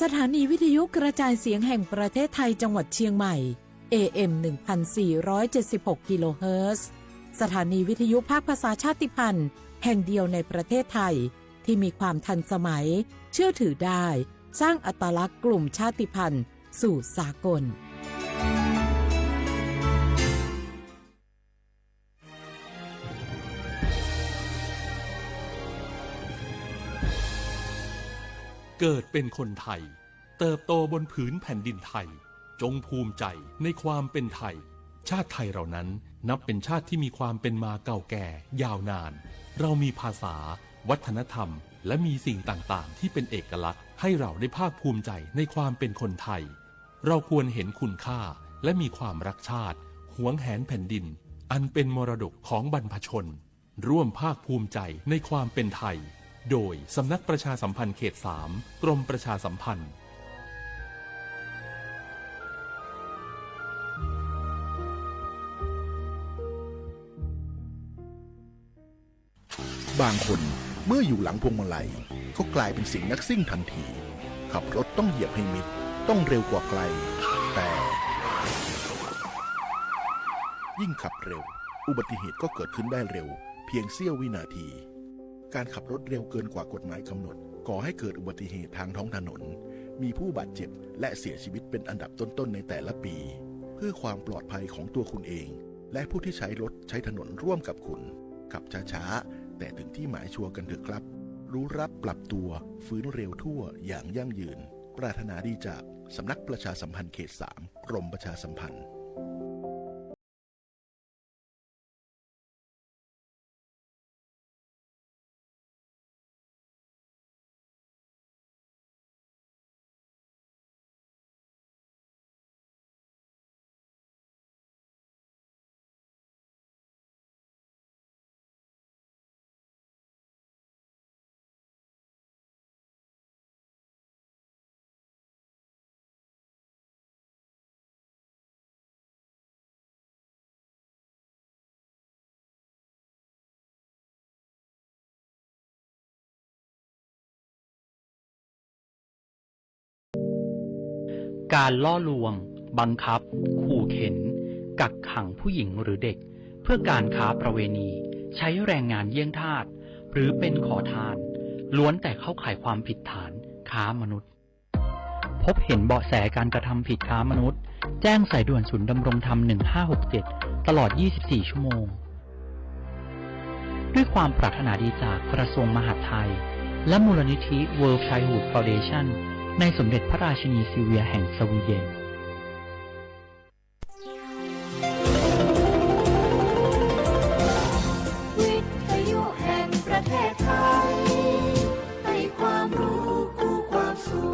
สถานีวิทยุกระจายเสียงแห่งประเทศไทยจังหวัดเชียงใหม่ เอ เอ็ม หนึ่งพันสี่ร้อยเจ็ดสิบหก กิโลเฮิรตซ์ สถานีวิทยุภาคภาษาชาติพันธุ์แห่งเดียวในประเทศไทย ที่มีความทันสมัย เชื่อถือได้ สร้างอัตลักษณ์กลุ่มชาติพันธุ์สู่สากล เกิดเป็นคนไทย เติบโตบนผืนแผ่นดินไทย จงภูมิใจในความเป็นไทย ชาติไทยเรานั้นนับเป็นชาติที่มีความเป็นมาเก่าแก่ยาวนาน เรามีภาษา วัฒนธรรม และมีสิ่งต่างๆ ที่เป็นเอกลักษณ์ ให้เราได้ภาคภูมิใจในความเป็นคนไทย เราควรเห็นคุณค่า และมีความรักชาติ หวงแหนแผ่นดิน อันเป็นมรดกของบรรพชน ร่วมภาคภูมิใจในความเป็นไทย โดยสำนักประชาสัมพันธ์เขตสาม กรมประชาสัมพันธ์ บางคนเมื่ออยู่หลังพวงมาลัยก็กลายเป็นเสียงนักซิ่งทันที ขับรถต้องเหยียบให้มิด ต้องเร็วกว่าใคร แต่ ยิ่งขับเร็ว อุบัติเหตุก็เกิดขึ้นได้เร็ว เพียงเสี้ยววินาที การขับรถเร็วเกินกว่ากฎหมายกำหนด ก่อให้เกิดอุบัติเหตุทางท้องถนน มีผู้บาดเจ็บและเสียชีวิตเป็นอันดับต้นๆ ในแต่ละปี เพื่อความปลอดภัยของตัวคุณเอง และผู้ที่ใช้รถใช้ถนนร่วมกับคุณ ขับช้าๆ แต่ถึงที่หมายชัวร์กันเถอะครับ รู้รักปรับตัว ฟื้นเร็วทั่ว อย่างยั่งยืน ปรารถนาดีจากสำนักประชาสัมพันธ์เขตสาม กรมประชาสัมพันธ์ การล่อลวง บังคับ ขู่เข็น กักขังผู้หญิงหรือเด็ก เพื่อการค้าประเวณี ใช้แรงงานเยี่ยงทาส หรือเป็นขอทาน ล้วนแต่เข้าข่ายความผิดฐานค้ามนุษย์ พบเห็นเบาะแสการกระทำผิดค้ามนุษย์ แจ้งสายด่วนศูนย์ดำรงธรรม หนึ่งห้าหกเจ็ด ตลอด ยี่สิบสี่ ชั่วโมง ด้วยความปรารถนาดีจากกระทรวงมหาดไทย และมูลนิธิ World Childhood Foundation ในสมเด็จพระราชินีซิลเวียแห่งสวีเดน วิทยุแห่งประเทศไทย ให้ความรู้คู่ความสุข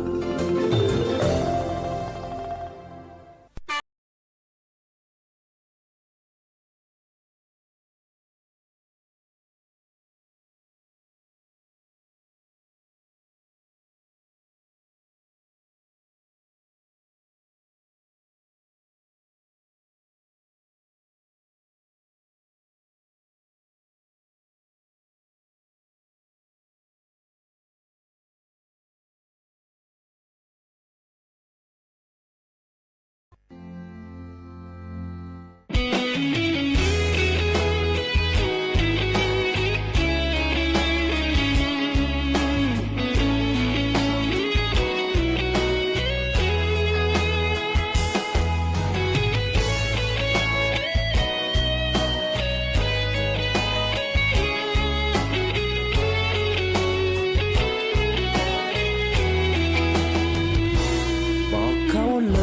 บอกเขาเล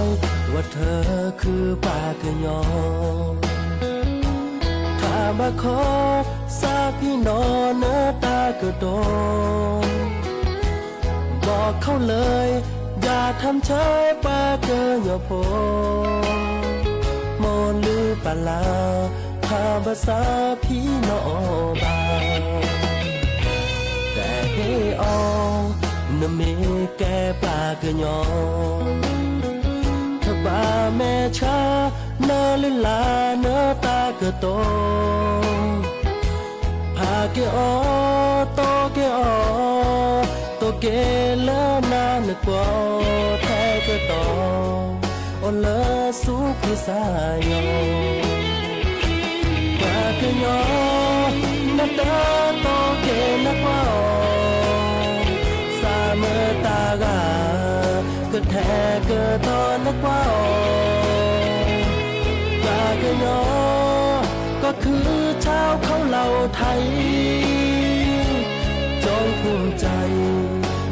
ยว่าเธอคือป้าเกยอ ถ้ามาขอสาพี่นอนเนื้อตาเกยโต บอกเขาเลย อย่าทำเฉยป้าเกยอโพ มอนลือปะลา ถ้าภาษาพี่นอบา แต่เฮออ နမ့ၢ်ကဲပှၤကညီ ထဘၣ်မဲာ်ဆှး နလုၢ်လၢ်နတၢ်ကတိၤ ဖးက့ၤအီၤ တိၢ်က့ၤအီၤ တိၢ် ကဲလၢနၤနကွၢ် ထဲကတီၢ် အိၣ်လၢဆူကစၢ်ယွၤ ပှၤကညီ နတတီကဲနကွၢ်အီၤ စၢ်မတၤဂၤ ကထဲကတီၤနကွၢ်အီၤ ပှၤကညီ ก็คือชาวเขาเหล่าไทย จงภูมิใจ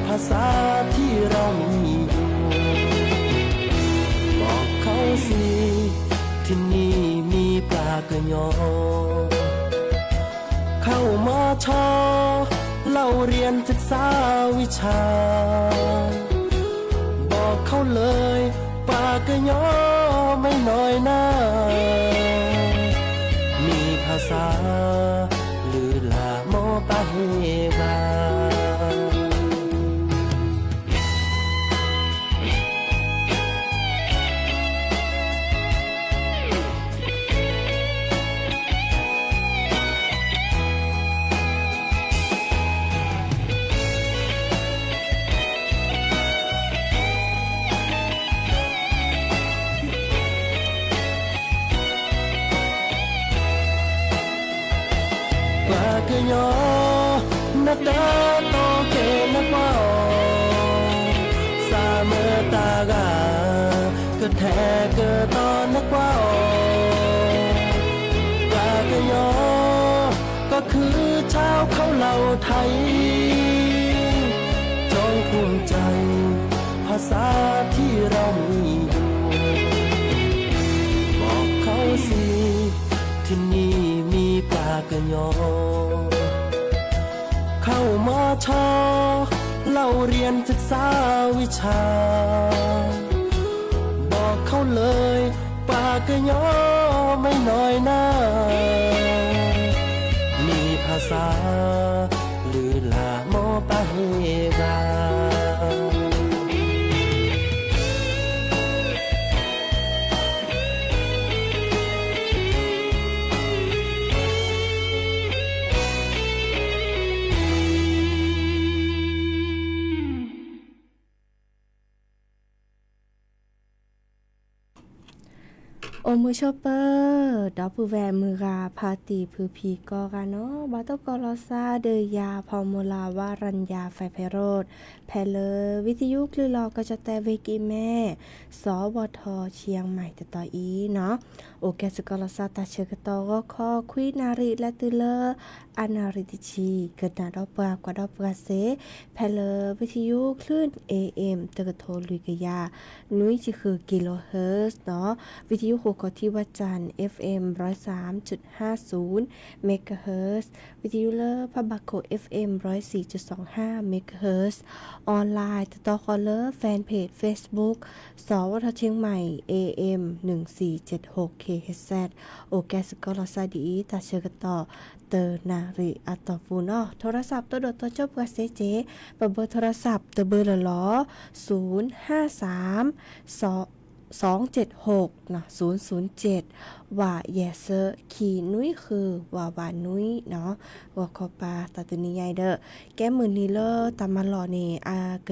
ภาษาที่เรามีอยู่ บอกเขาสิ ที่นี่มีปลาเกยอ เข้ามาชอ เล่าเรียนศึกษาวิชา บอกเขาเลย ปลาเกยอ ไม่น้อยหน้า มีภาษา ลือหลาโมปาเฮวา ပှၤကညီ နတတီကဲနကွၢ်အီၤ စၢ်မတၤဂၤ ကထဲကတီၤနကွၢ်အီၤ ပှၤကညီ ก็คือชาวเขาเหล่าไทย จงภูมิใจ ภาษาที่เรามีอยู่ บอกเขาสิ ที่นี่มีปลาเกยอ เข้ามาชอ เล่าเรียนศึกษาวิชา บอกเขาเลย ปลาเกยอ ไม่น้อยหน้า มีภาษา ลือหลาโมปาเฮวา အိၣ်မုာ်ဆိးပၢၤ ဒီပုၢ်ဝဲၢ်မုၢ်ဂၤ ဖါတံၢ်ဖုဖံကိးဂၤနီၤ ဘၣ်တၢ်ကိးလီၤသးဒီးယၤ ဖီမူလၢ ဝရၣ်ယၤ ဖဲဖဲရိၣ် ဖဲလၢ ဝံသယုၣ်ကလုၢ်လီၤကီၢ်ကၠီၣ်တဲၣ် ဝ့ၢ်ကံၢ်မဲ စီၤဝီၤထီၣ် ဆံယါမၤ တတီၤအံၤနီၤ အိၣ်ကဲစ့ၢ်ကီးလီၤသး တၢ်ဆၢကတီၢ်ဂီၤခီ ခွံနၣ်ရံၣ် လၢတုၤလၢ အနၣ်ရံၣ်တဆံ ကနၣ်ဒီးပှၤ ကွၢ်ဒီးပှၤစ့ၢ် ဖဲလၢ ဝံသယုၣ်ကလုၢ် เอเอ็ม တကထိလွံၢ်ကယၤ နွံဆံဃု kilohertz နီၤ ဝံသယုၣ်ဃိးခီၣ်ထံးဝၣ်စၣ် เอฟเอ็ม ร้อยสามจุดห้าศูนย์ megahertz ဝံသယုၣ်လၢဖးဘၣ်ခိၣ် เอฟเอ็ม ร้อยสี่จุดสองห้า megahertz online တတီဃီလၢ fanpage Facebook စီၤဝီၤထီၣ် เชียงใหม่ เอเอ็ม หนึ่งสี่เจ็ดหก เคเอชเซด အိၣ်ကဲစ့ၢ်ကီးလီၤသးဒ်အံၤ တၢ်ဆၢကတီၢ် တနၣ်ရံၣ်အတီၢ်ပူၤနီၤ โทรศัพท์ တဒိၣ်တီကၠိပှၤစ့ၢ်ကီး ပဘၢ โทรศัพท์ တဘၢလၢ်လီၤ ศูนย์ห้าสาม สองเจ็ดหก ศูนย์ศูนย์เจ็ด ဝးယဲၢ်ဆၢ ခံနွံဃု ဝးဝးနွံနီၤ ဂီၤခီပၤ တၢ်တနံၤညါအံၤဒီး ကဲမုၢ်နံၤလၢတၢ်မၤလီၢ်န့ၣ် အက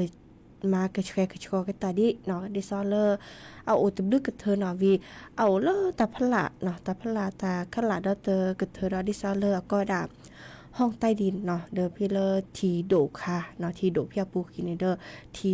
မၤကဆှဲကဆှီကတၢၢ်ဒံးနီၤ ဒ်သိးလၢ အအိၣ်တဘျုးကထၢနီၤ ဝံၤ အအိၣ်လၢတၢ်ဖးလၢ်နီၤ တၢ်ဖးလၢ်တၢ်ခဲလၢာ်ဒီးတကထၢဒီး ဒ်သိးလၢအကိးဝဲဒၣ် ห้องใต้ดินနီၤ ဒီးဖဲလၢထံဒိၣ်ခါနီၤ ထံဒိၣ်ဖၠၣ်ပူၤဃံန့ၣ်ဒီး ထံ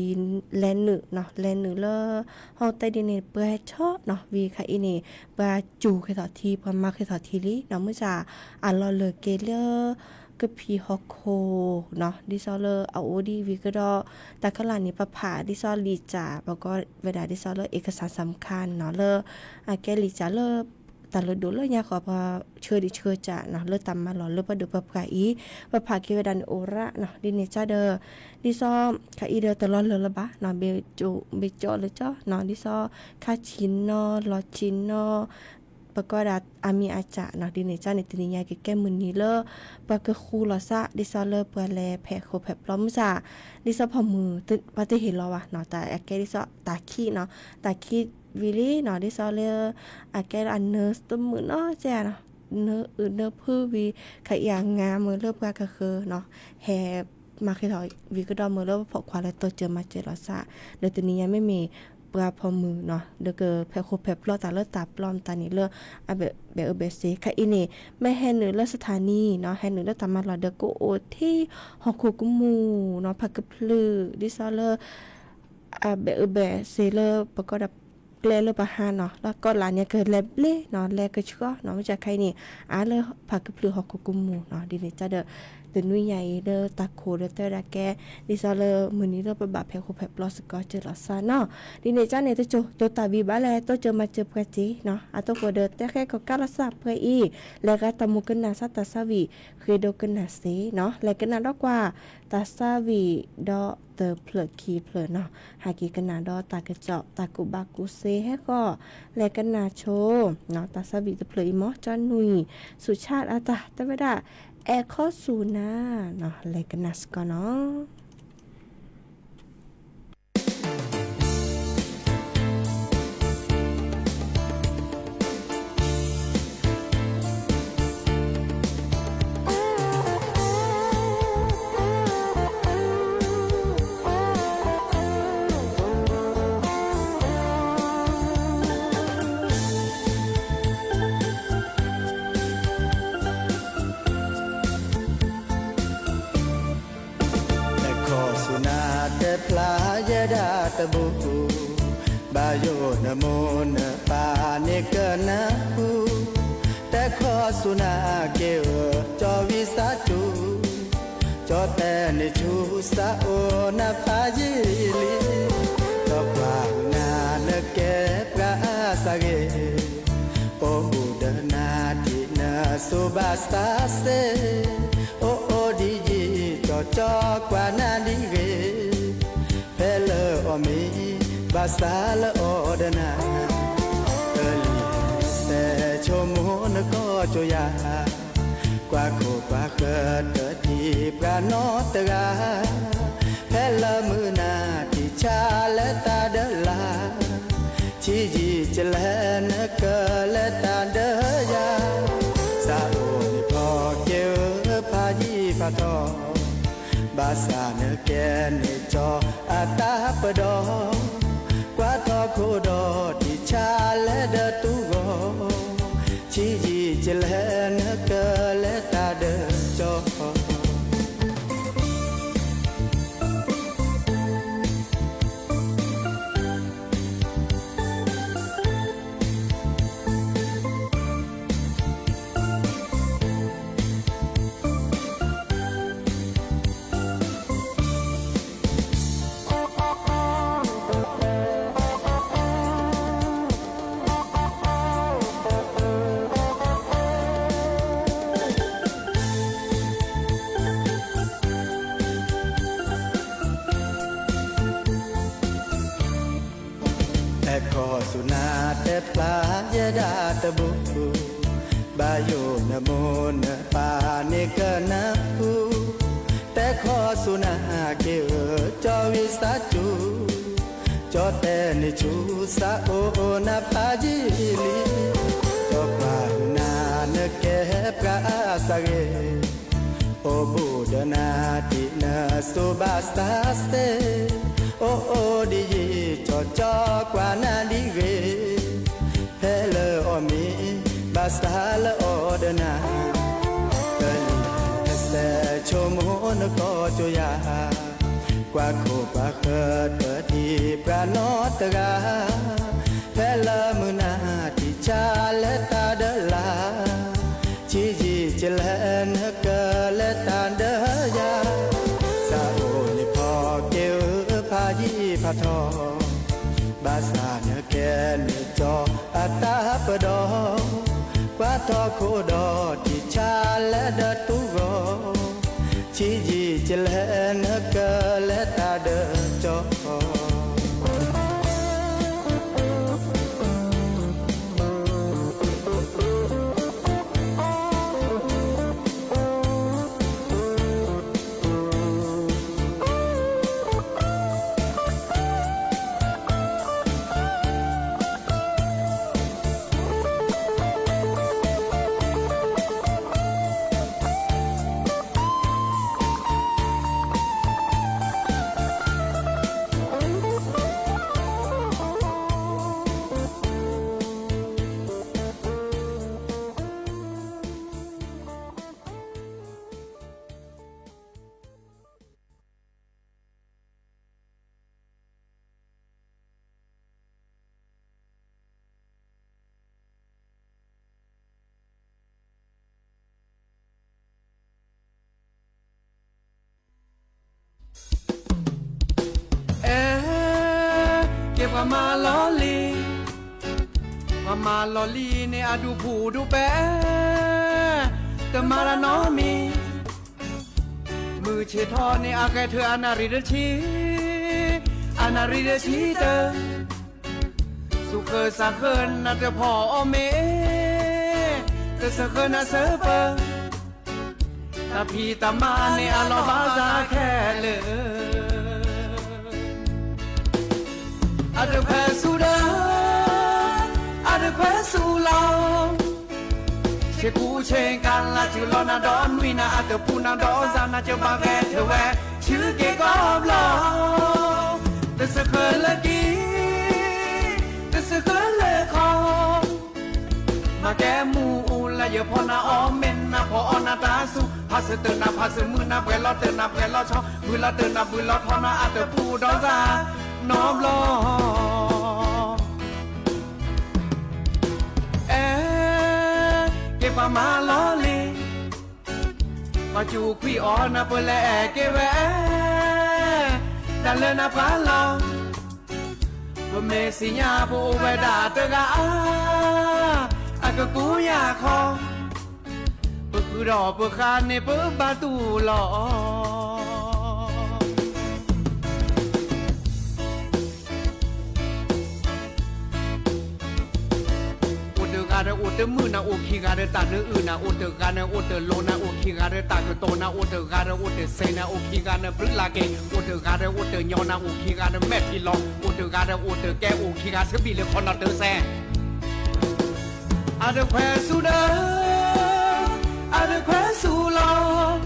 လဲၤနုာ်နီၤ လဲၤနုာ်လၢ ห้องใต้ดินန့ၣ် ပှၤဆီနီၤ ဝံၤခါအံၤန့ၣ် ပှၤစူၤကဲထီၣ်ထံ ပှၤမၤကဲထီၣ်ထံလံနီၤ မုၢ်ဆၣ် အလီၢ်လၢက့ၤလၢ ကဖံးဟီၣ်ခိၣ်နီၤ ဒ်သိးလၢအအိၣ်ဒံးဝံၤကဒီး တၢ်ခဲလၢာ်န့ၣ် ပဖးဒ်သိးလံာ်စၢ် ပကိးဝဲဒၣ်ဒ်သိးလၢ เอกสารสำคัญနီၤ လၢ အကဲလံာ်စၢ်လၢ တၢ်လၢဒိၣ်လၢညါဃီ ပှၤဆှၢဒံးဆှၢစၢ်နီၤ လၢတၢ်မၤလီၢ်လၢပှၤဒိၣ်ပှၤပှၢ်အံၤ ပဖးက့ၤဝဲဒၣ်န့ၣ်အိၣ်ရၣ်နီၤ ဒ်န့ၣ်ကဒီး ဒ်သိး ခါအံၤဒီးတလီၤလၢာ်လၢၤဘၣ်နီၤ ဘ့ၣ်ကၠီလၢကၠီနီၤ ဒ်သိး ခါဆံးနီၤ လီၤဆံးနီၤ ပကိးဒၣ်အမံၤအစၢ်နီၤ ဒ်န့ၣ်ကန့ၣ် တနံၤညါကကဲမုၢ်နံၤလၢ ပှၤကဃူလီၤသး ဒ်သိးလၢပှၤလဲၤဖဲးဃီဖဲးပျီ မုၢ်ဆၣ် ဒ်သိးဖီမုၢ် ပှၤတဟ့ၣ်လီၤဘၣ်နီၤ တၢ်အကဲဒ်သိးတၢ်ခံးနီၤ တၢ်ခံးဝံၤလံနီၤ ဒ်သိးလၢ အကဲဒ်အနၢတမုာ်နီၤ ကဲနီၤ နၢအုးနၢဖုဝံၤ ခါအံၤအငါမုာ်လၢပှၤကဃၢၤနီၤ ဟဲ မၤဃ့ထီၣ်ဝံၤကဒီးမုၢ်လၢပဖီၣ်ခွါလၢတိစၢၤမၤစၢၤလီၤသး, ဒီးတနံၤညါမ့မ့ၢ်ပှၤဖီမုၢ်နီၤ ဒီးကဖဲးဃိဖဲးပျီတၢ်လၢတၢ်ပျီမတၤန့ၣ်လၢ အဘဲးအၢဘဲးစ့ ခဲအံၤန့ၣ် မ့ၢ်ဟဲနုာ်လၢစထၣ်နံနီၤ ဟဲနုာ်လၢတၢ်မၤလီၢ်ဒီးကအိၣ်ထံဟီၣ်ခိၣ်ကမူၣ်နီၤ ဖးကဖျၢၣ် ဒ်သိးလၢ အဘဲးအၢဘဲးစ့လၢပကီၢ်ဒီးကျဲလၢပဟါနီၤ လၢကီၢ်လၢ်န့ၣ်ကလဲၤဘျ့နီၤ လဲၤကဆှီနီၤ မ့ၢ်ကဲခဲအံၤန့ၣ် အါလၢဖးကဖျၢၣ်ဟီၣ်ခိၣ်ကမူၣ်နီၤ ဒ်န့ၣ်ကဒီး တနွံညါအံၤလၢတၢ်ခိၣ်ဒီးတဲဝဲဒၣ်ကဲ ဒ်သိးလၢမုၢ်နံၤလၢပဘၣ်ဖဲးဃိဖဲးပျီစ့ၢ်ကီးစၢၤလီၤသးနီၤ ဒ်န့ၣ်ကန့ၣ် တစိၢ်တိၤတၢ်ဘံၣ်ဘၣ်လဲၣ် တိစၢၤမၤစၢၤပှၤစ့နီၤ အသိးဃိဒီးတဲဃဲကီးကါလီၤသးပှဲၤအံၤ လဲၤဂၤတၢ်မူကနၣ် စးတၢ်သးဝံၣ် ဃ့ဒိကနၣ်စ့နီၤ လဲၤကနၣ်ဒီးကွၢ် တၢ်သးဝံၣ်ဒီးတဖျၢၣ်ခံဖျၢၣ်နီၤ ဟဲက့ၤကနၣ်ဒီးတၢ်ကစီၣ် တၢ်ကူၣ်ဘၣ်ကူၣ်သ့ဟဲဃီ လဲၤကနၣ်ဆိ တၢ်သးဝံၣ်တဖျၢၣ်အံၤ မ်ကၠီနွံ ဆူၣ်ဆါအတၢ်တဲဝဲဒၣ် အဲၣ်ခီဆူၣ်နၤနီၤ လဲၤကနၣ်စ့ၢ်ကီးနီၤ. အဲၣ်ခီဆူၣ်နၤတဲဖျါယဲဒၣ်တဘိ, ဘၣ်ယိၣ်နမိၢ်နပၢ်န့ၣ်ကနၢ်ဟူ, တဲခီဆူၣ်နၤက့ၤဧၢ ကၠီဝံသးစူၤ, ကၠီတဲန့ၢ်ဆူစးအိၣ်နဖးယံာ်လံ, ကၠီကွၢ်နၤနကဲပှၤအါစၢ်ဂ့ၤ, အိၣ်ဘူးဒီးနၤထံၣ်နသူၣ်ဘၣ်သးစ့, အိၣ်အိၣ်ဒ်ယံာ် ကၠီကၠီကွၢ်နၤဒ်ဂ့ၤ, ဖဲလၢအီၣ်မ့ၤ ဘၣ်ဆၣ်လၢအီၣ်ဒီးနၤ, တလံၤဆဲးဆိကမိၣ်နကီၢ်ကၠိယၤ, ကွၢ်ခိၣ်ကွၢ်ဃၢၤတထံၣ်ပှၤနီတဂၤ, ဖဲလၢမုၢ်နၤထံၣ်ဆါလဲၤတၢ်ဒၢလၢ်, ဆံးယံာ်ကလဲၤနကလဲၤတၢ်ဒၢယၤ, စးအိၣ်န့ၣ်ဖီက့ၤဧၢဖးယံာ်ဖးထီၣ်, ဘၣ်ဆၣ်နကဲန့ၢ်ကၠီအတၢ်ပဒီ, ကွၢ်ထီၣ်ခိၣ်ဒီးထံၣ်ဆါလဲၤဒီးတူၢ်ဂီၤ, ဆံးယံာ်ကလဲၤနကလဲၤတၢ်ဒၢကၠီ အဲၣ်ခီဆူၣ်နၤတဲဖျါယဲဒၣ်တဘိ, ဘၣ်ယိၣ်နမိၢ်နပၢ်န့ၣ်ကနၢ်ဟူ, တဲခီဆူၣ်နၤက့ၤဧၢ ကၠီဝံသးစူၤ, ကၠီတဲန့ၢ်ဆူစးအိၣ်နဖးယံာ်လံ, ကၠီကွၢ်နၤနကဲပှၤအါစၢ်ဂ့ၤ, အိၣ်ဘူးဒီးနၤထံၣ်နသူၣ်ဘၣ်သးစ့, အိၣ်အိၣ်ဒ်ယံာ် ကၠီကၠီကွၢ်နၤဒ်ဂ့ၤ, ဖဲလၢအီၣ်မ့ၤ ဘၣ်ဆၣ်လၢအီၣ်ဒီးနၤ, တလံၤဆဲးဆိကမိၣ်နကီၢ်ကၠိယၤ, ကွၢ်ခိၣ်ကွၢ်ဃၢၤတထံၣ်ပှၤနီတဂၤ, ဖဲလၢမုၢ်နၤထံၣ်ဆါလဲၤတၢ်ဒၢလၢ်, ဆံးယံာ်ကလဲၤနကလဲၤတၢ်ဒၢယၤ, စးအိၣ်န့ၣ်ဖီက့ၤဧၢဖးယံာ်ဖးထီၣ်, ဘၣ်ဆၣ်နကဲန့ၢ်ကၠီအတၢ်ပဒီ, ကွၢ်ထီၣ်ခိၣ်ဒီးထံၣ်ဆါလဲၤဒီးတူၢ်ဂီၤ, ဆံးယံာ်ကလဲၤနကလဲၤတၢ်ဒၢကၠီ မၤလီၤလံ, ပှၤမၤလီၤလံန့ၣ် အဒူၣ်ဖူၣ်ဒူၣ်ပဲာ်, တမၤတၢ်နီတမံၤ, မုၢ်ဆ့ၣ်ထီၣ်န့ၣ် အဂဲၤထၢၣ်အနၣ်ရံၣ်တဆံ, အနၣ်ရံၣ်တဆံတၢ, စူၣ်ဃၢၤစၢ်ဃၢၤနၢ်တဖီအီၣ်မ့ၢ်, တစၢဃၢၤနၢ်စၢပၢၤ, တၢ်ဖံးတၢ်မၤန့ၣ်အလီၢ်ဘၣ်စၢ်ခဲလၢာ်. အတခွဲးဆူၣ်ဒီး, အတခွဲးဆူၣ်လီၤ, ဆ့ကူဆ့ကၤလၢ်စူၤလီၤနၤဒီးနွံနၤ အတပူၤနၤဒီးစၢ်နၤ ကဘၣ်ဂဲၤထၢၣ်ဝဲ ဆူက့ၤကီၢ်ဘျီ, တစၢဃၢၤလၢကံ, တစၢဃၢၤလၢခီ မၤကဲမူအူလၢယဖီနၤအီၣ်မ့ၢ်နၤဖီအီၣ်နၤတၢ်ဆူၣ် ဖးစၢၤတၢၢ်နၤဖးစၢၤမုၢ်နၤ ပှဲၤလီၤတၢၢ်နၤပှဲၤလီၤဆီ ဘုလီၤတၢၢ်နၤဘုလီၤထီနၤ အတပူၤဒီးစၢ်နီဘျီ. အဲ က့ၤပှၤမၤလီၤလံ, ပှၤစူၣ်ခွံၣ်အီၤနၤပလဲၤက့ၤဝဲ, တၢ်လၢနၤပှၤလီၤ ပမ့ၢ်စံးညါပအိၣ်ဝဲဒၣ်တဂၤဧါ, အကကူယၤခီ, ပဃုာ်ဒီးပဃၣ်န့ၣ်ပဘၣ်တူၢ်လီၤ. အိၣ်တဂၤဒီးအိၣ်တမုာ်နၤ အိၣ်ခံဂၤဒီးတၢ်နၢအုၣ်နၤ အိၣ်တဂၤဒီးအိၣ်တလိၤနၤ အိၣ်ခံဂၤဒီးတၢ်ကတိၤနၤ အိၣ်တဂၤဒီးအိၣ်တစဲးနၤ အိၣ်ခံဂၤဒီးပြံလၢက့ၤ အိၣ်တဂၤဒီးအိၣ်တညီနၤ အိၣ်ခံဂၤဒီးမဲာ်ထံလီၤ အိၣ်တဂၤဒီးအိၣ်တကဲ အိၣ်ခံဂၤဆၢဘံၣ်လၢခီနီၤတၢ်စဲး အတခွဲးဆူၣ်ဒီး အတခွဲးဆူၣ်လီၤ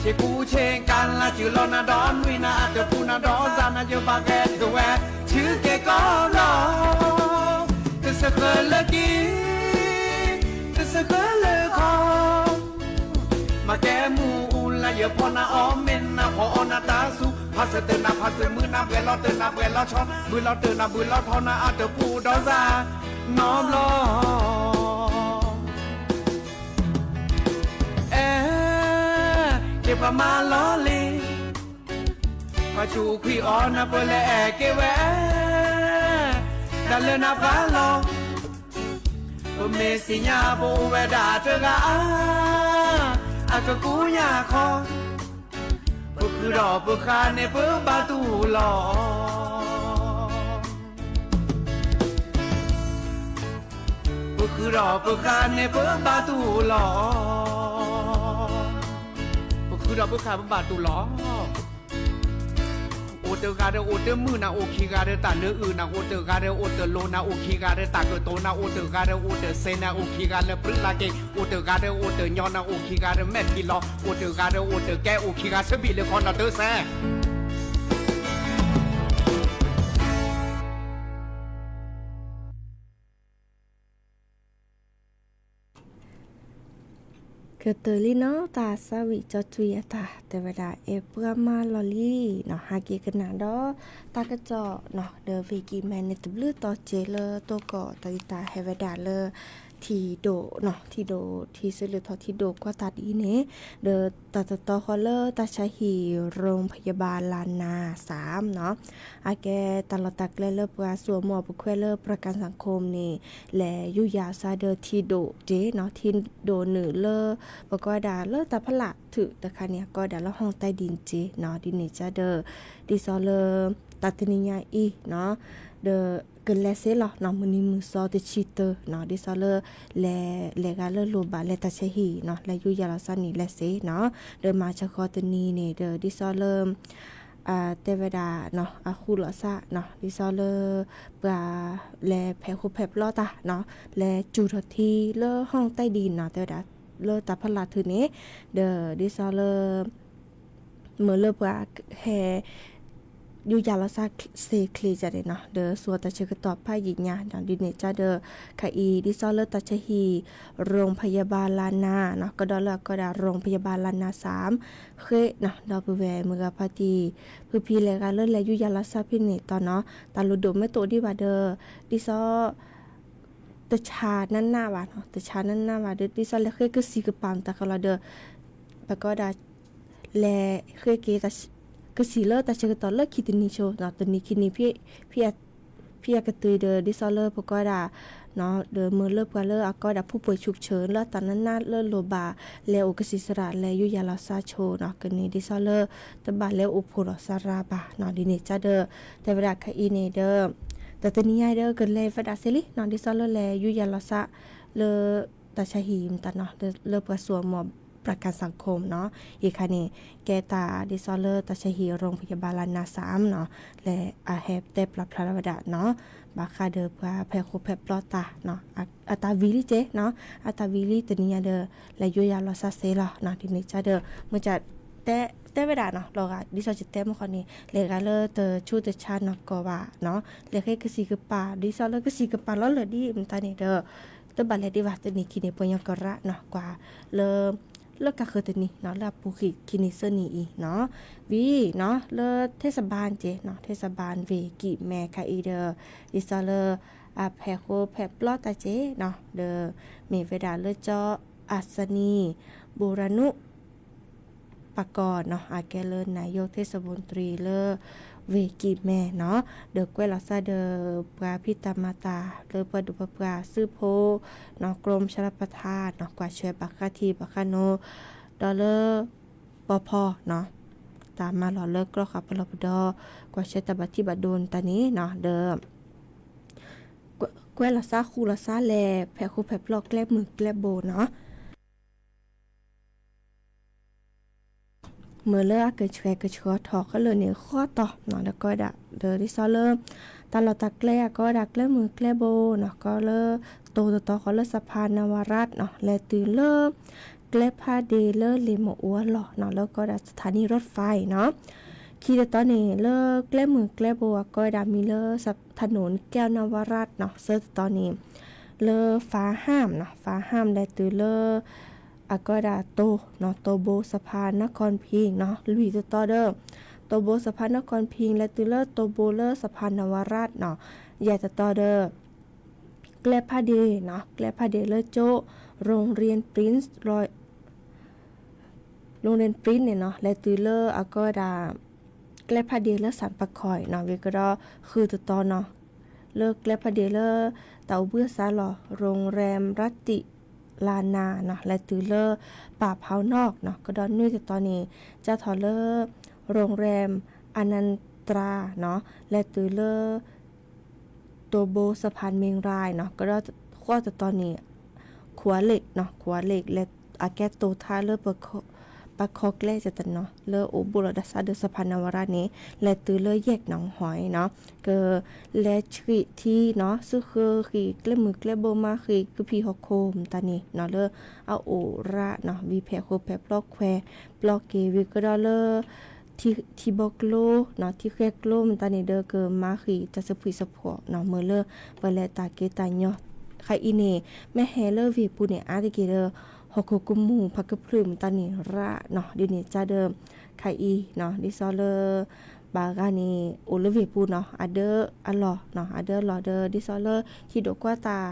ဆ့ကူဆ့ကၤလၢ်စူၤလီၤနၤဒီးနွံနၤ အတပူၤနၤဒီးစၢ်နၤ ယဘၣ်ဂဲၤထၢၣ်ဝဲ ဆူက့ၤကီၢ်ဘျီ တစၢဃၢၤလၢကံ တစၢဃၢၤလၢခီ မၤကဲမူအူလၢယဖီနၤအီၣ်မ့ၢ်နၤဖီအီၣ်နၤတၢ်ဆူၣ် ဖးစၢၤတၢၢ်နၤဖးစၢၤမုၢ်နၤ ပှဲၤလီၤတၢၢ်နၤပှဲၤလီၤဆီ ဘုလီၤတၢၢ်နၤဘုလီၤထီနၤ အတပူၤဒီးစၢ်နီဘျီ အဲ က့ၤပှၤမၤလီၤလံ ပှၤစူၣ်ခွံၣ်အီၤနၤပလဲၤက့ၤဝဲ တၢ်လၢနၤပှၤလီၤ ပမ့ၢ်စံးညါပအိၣ်ဝဲဒၣ်တဂၤဧါ အကကူယၤခီ ပဃုာ်ဒီးပဃၣ်န့ၣ်ပဘၣ်တူၢ်လီၤ ပဃုာ်ဒီးပဃၣ်န့ၣ်ပဘၣ်တူၢ်လီၤ ပဃုာ်ဒီးပဃၣ်ပဘၣ်တူၢ်လီၤ အိၣ်တဂၤဒီးအိၣ်တမုာ်နၤ အိၣ်ခံဂၤဒီးတၢ်နၢအုၣ်နၤ အိၣ်တဂၤဒီးအိၣ်တလိၤနၤ အိၣ်ခံဂၤဒီးတၢ်ကတိၤနၤ အိၣ်တဂၤဒီးအိၣ်တစဲးနၤ အိၣ်ခံဂၤလၢပြံလၢက့ၤ အိၣ်တဂၤဒီးအိၣ်တညီနၤ အိၣ်ခံဂၤဒီးမဲာ်ထံလီၤ အိၣ်တဂၤဒီးအိၣ်တကဲ အိၣ်ခံဂၤဆၢဘံၣ်လၢခီနီၤတၢ်စဲး ကတၢၢ်လံနီၤ တၢ်သးဝံၣ်ကၠီကွံာ်အတၢ်တဲဝဲဒၣ် အဲၣ်ပှၤမၤလီၢ်လံနီၤ ဟးက့ၤကနၣ်ဒီး တၢ်ကစီၣ်နီၤ ဒီး ဝ့ၢ်ကံၢ်မဲန့ၣ် တဘျုးတီၤစဲးလၢတိၢ်ကီၢ် တၢ်ဂ့ၢ်တၢ်ဟဲဝဲဒၣ်လၢ ထံဒိၣ်နီၤ ထံဒိၣ် ထံဆၢလၢထီၣ်ထံဒိၣ်ကွၢ်တၢ်ဒ်အံၤန့ၣ် ဒီးတၢ်တတီဃီလၢတၢ်ဆါဟံၣ် ရိၣ်ဖယၣ်ဘၣ်လၣ်နၤ သၢမ်နီၤ အကဲတၢ်လီၢ်တၢ်ကျဲလၢပှၤစူၢ်အမုၢ်အပူၤခွဲးလၢ ပြၢၤကၣ်စၣ်ခိၣ်န့ၣ် လဲၤယူၤယၤစၢ်ဒီးထံဒိၣ်တ့ၢ်နီၤ ထံဒိၣ်နုာ်လၢ ပကိးဝဲဒၣ်လၢတၢ်ဖီလာ်ထုးတခါန့ၣ် အကိးဝဲဒၣ်လၢ ဟီၣ်တဲဒံၣ်တ့ၢ်နီၤ ဒ်န့ၣ်ကဒီး ဒ်သိးလၢ တၢ်တနံၤညါအံၤနီၤ ဒီးကလဲၤစ့လီၤနီၤ မုၢ်နံၤမုၢ်သီတဆံတၢနီၤ ဒ်သိးလၢ လဲၤ လဲၤဂၤလၢလိၣ်ဘၣ်လဲၤတၢ်ဆါဟံၣ်နီၤ လဲၤယူၤယၤလီၤစၢ်န့ၣ်လဲၤစ့နီၤ ဒီးမၤဆၢဃီတနံၤန့ၣ်ဒီး ဒ်သိးလၢ တဲဝဲဒၣ်နီၤ အဃူလီၤစၢ်နီၤ ဒ်သိးလၢ ပှၤ လဲၤဖဲးဃူဖဲးပျီတၢ်နီၤ လဲၤစူၤထီၣ်ထံလၢ ဟီၣ်တဲဒံၣ်နီၤ တဲဝဲဒၣ် လၢတၢ်ဖီလာ်ထုးန့ၣ် ဒီးဒ်သိးလၢ မ့ၢ်လၢပှၤဟဲ ယူၤယၤလီၤစၢ်စ့ချ့ကန့ၣ်နီၤ ဒီးသူအတၢ်ဆၢကတီၢ်ဖးယံာ်ညါနီၤ ဒ်န့ၣ်ကဒီး ခဲအံၤ ဒ်သိးလၢတၢ်ဆါဟံၣ် ရိၣ်ဖယၣ်ဘၣ်လၣ်နၤနီၤ ကဒီးလၢအကိးဒၣ် ရိၣ်ဖယၣ်ဘၣ်လၣ်နၤ သၢမ် ဃ့နီၤ ဒီပုၢ်ဝဲၢ်မုၢ်ဂၤဖါတံၢ် ဖုဖံလဲၤဂၤလၢလဲၤယူၤယၤလီၤစၢ်ဖဲန့ၣ်တီနီၤ တၢ်လိၣ်ဒိၣ်မ့ၢ်တအိၣ်ဒံးဘၣ်ဒီး ဒ်သိး တဆါနးနးဘၣ်နီၤ တဆါနးနးဘၣ်ဒီး ဒ်သိးလဲၤဃ့ကစံၣ်ကပၤတၢ်ဃီလီၤဒီး ပကိးဒၣ် လဲၤဃ့က့ၤ ကစံၣ်လၢတၢ်ဆၢကတီၢ်လၢခံတနံၤဆိနီၤ တနံၤခံနံၤဖဲ ဖဲ ဖံအကတုၤဒီး ဒ်သိးလၢပကွၢ်ဒၣ် ဒီးမ့ၢ်လၢပှၤလၢအကီဒၣ် ผู้ป่วยฉุกเฉิน လၢအတၢ်နးနးလၢလိၣ်ဘၣ် လဲၤအိၣ်ကစံးစရၣ် လဲၤယူးယၤလီၤစၢ်ဆိနီၤ ကန့ၢ်ဒ်သိးလၢ တဘၣ်လဲၤအိၣ်ဖှိၣ်လီၤစၢ်ရၤဘၣ်နီၤ ဒ်န့ၣ်ကဒီး တဲဝဲဒၣ်ခဲအံၤန့ၣ်ဒီး တၢ်တနံၤညါဒီးကလဲၤဝဲဒၣ်စ့လံနီၤ ဒ်သိးလၢလဲၤယူးယၤလီၤစၢ် လၢ တၢ်ဆါဟံၣ်မတၤနီၤ လၢပှၤစိာ်အမီၢ် ประกันสังคมနီၤ အံၤခါန့ၣ် ကဲတၢ်ဒ်သိးလၢတၢ်ဆါဟံၣ် โรงพยาบาล ลานาสามနီၤ လဲၤအဟဲတဲပျီဖျါထီၣ်ဝဲဒၣ်နီၤ ဘၣ်ဃးဒီးပှၤဖဲးဃိဖဲးပျီတၢ်နီၤ အတၢ်ဝံၤလံက့နီၤ အတၢ်ဝံၤလံတနံၤညါဒီး လဲၤယူးယၤလီၤစၢ်စ့လီၤနီၤ ဒ်န့ၣ်ကဒီး မ့ၢ်က တဲ တဲဝဲဒၣ်နီၤ လီၤဂာ် ဒ်သိးယတဲမ့ၢ်ဃီန့ၣ် လဲၤဂၤလၢတဆူတဆါနီၢ်ကီၢ်ဘၣ်နီၤ လဲၤဃ့ကစံးကပၤ ဒ်သိးလၢကစံးကပၤလီၤလၢာ်ဒ်မတၤန့ၣ်ဒီး တဘၣ်လဲၤဒံးဘၣ် တနံၤခံန့ၣ် ပှၤကညီကရၢနီၤ ကွၢ်လၢ လၢကါဃၢၤတနံၤနီၤ လၢအပူၤကွံာ်ခံနံၤသၢနံၤအံၤနီၤ ဝံၤနီၤ လၢ เทศบาล က့နီၤ เทศบาล ဝ့ၢ်ကံၢ်မဲခါအံၤဒီး ဒ်သိးလၢ အဖဲးဃိဖဲးပျီတၢ်က့နီၤ ဒီး မ့ၢ်ဝဲဒၣ်လၢကၠီ อัศนี บูรานุปกรณ์နီၤ အကဲလၢ นายกเทศมนตรี လၢ ဝ့ၢ်ကံၢ်မဲနီၤ ဒီးကွဲးလီၤစၢ်ဒီး ပှၤဖံးတၢ်မၤတၢ်လၢပှၤဒိၣ်ပှၤပှၢ်စုဖိနီၤ กรมชลประทานနီၤ ကွၢ်ဆၢဘၣ်ဃးထံဘၣ်ဃးနိ ဒီးလၢ ပီဖီနီၤ တၢ်မၤလီၢ်လၢကျီဃာ်ပလီၢ်ပဒီ ကွၢ်ဆၢတၢ်ဘၣ်ထံးဘၣ်ဒိနတၢ်န့ၣ်နီၤ ဒီး ကွဲးလီၤစၢ်ဃူလီၤစၢ်လဲၤ ဖဲးဃိဖဲးပျီကျဲမုၢ်ကျဲဘိနီၤ မ့ၢ်လၢအကဆှဲကဆှီထီၣ်ခဲလၢာ်န့ၣ် ဃီတီၤနီၤ ဒီးကီဒၣ် ဒီးဒ်သိးလၢ တၢ်လီၢ်တၢ်ကျဲအကီဒၣ်ကျဲမုၢ်ကျဲဘိနီၤ ကီလၢ တိၤတတီၤဃီလၢ สะพานนวรัตน์နီၤ လဲၤတုၤလၢ ကျဲဖးဒ့လၢလ့ၣ်မအိၣ်အလီၢ်နီၤ လၢကီဒၣ် สถานีรถไฟနီၤ ခံတတီၤန့ၣ် လၢကျဲမုၢ်ကျဲဘိအကီဒၣ်မံၤလၢ ถนนแก้วนวรัตน์နီၤ သၢတတီၤန့ၣ် လၢ ฟ้าห้ามနီၤ ฟ้าห้าม လဲၤတုၤလၢ အကီဒၣ်တိၤနီၤ တိၤဘိ สะพานนครพิงค์နီၤ လွံၢ်တတီၤဒီး တိၤဘိ สะพานนครพิงค์ လဲၤတုၤလၢတိၤဘိလၢ สะพานนวรัตน์နီၤ ယဲၢ်တတီၤဒီး ကျဲဖးဒ့နီၤ ကျဲဖးဒ့လၢကၠိ โรงเรียนปรินซ์ โรงเรียนปรินซ์န့ၣ်နီၤ လဲၤတုၤလၢအကီဒၣ် ကျဲဖးဒ့လၢ สรรป่าคอยနီၤ ဝံၤကဒီး ဃုတတီၤနီၤ လၢကျဲဖးဒ့လၢ တၢ်အိၣ်ဘှံးအစးလီၢ် โรงแรมรัตติลานาနီၤ လဲၤတုၤလၢ ป่าพร้าวนอกနီၤ ကဒီးနွံတတီၤန့ၣ် စးထီၣ်လၢ โรงแรมอนันตราနီၤ လဲၤတုၤလၢ တိၤဘိ สะพานเมงรายနီၤ ကဒီးဃိးတတီၤန့ၣ် ခူဝ်လ့ၣ်နီၤ ခူဝ်လ့ၣ် လၢအကဲတိၤထါလၢ ပခီကျဲတနီၤ လၢအိၣ်ဘူးလီၤဒၣ်စးဒီး สะพานนวรัตน์န့ၣ် လဲၤတုၤလၢ แยกหนองหอยနီၤ ကလဲၤဆှံးထံနီၤ စုဃၢဃံးကျဲမုၢ်ကျဲဘိ မၤဃံးကဖံးဟီၣ်ခိၣ်မတၤန့ၣ်နီၤ လၢအအိၣ်ရၣ်နီၤ ဝံၤဖဲးဃိဖဲးပျီခွဲးပျီက့ၤ ဝံၤကဒီးလၢ ထံဘီကျိနီၤ ထံဃဲကျိမတၤန့ၣ်ဒီး ကမၤဃံးတၢ်ဆံးဖှံဆံးဖှီၣ်နီၤ မ့ၢ်လၢပှၤလဲၤတၢ်က့ၤတၢ်ညီ ခဲအံၤန့ၣ် မ့ၢ်ဟဲလၢဝ့ၢ်ပူၤန့ၣ် အါတက့ၢ်ဒီး ဟီၣ်ခိၣ်ကမူၣ်ဖးကဖျုးမတၤန့ၣ်ရၣ်နီၤ ဒ်န့ၣ်ကဒီး ခဲအံၤနီၤ ဒ်သိးလၢ ဘၣ်ဂၤန့ၣ် အိၣ်လၢဝ့ၢ်ပူၤနီၤ အဒၢအလီၢ်နီၤ အဒၢအလီၢ်ဒီး ဒ်သိးလၢဟံၣ်ဒိၣ်ကွၢ်တၢ်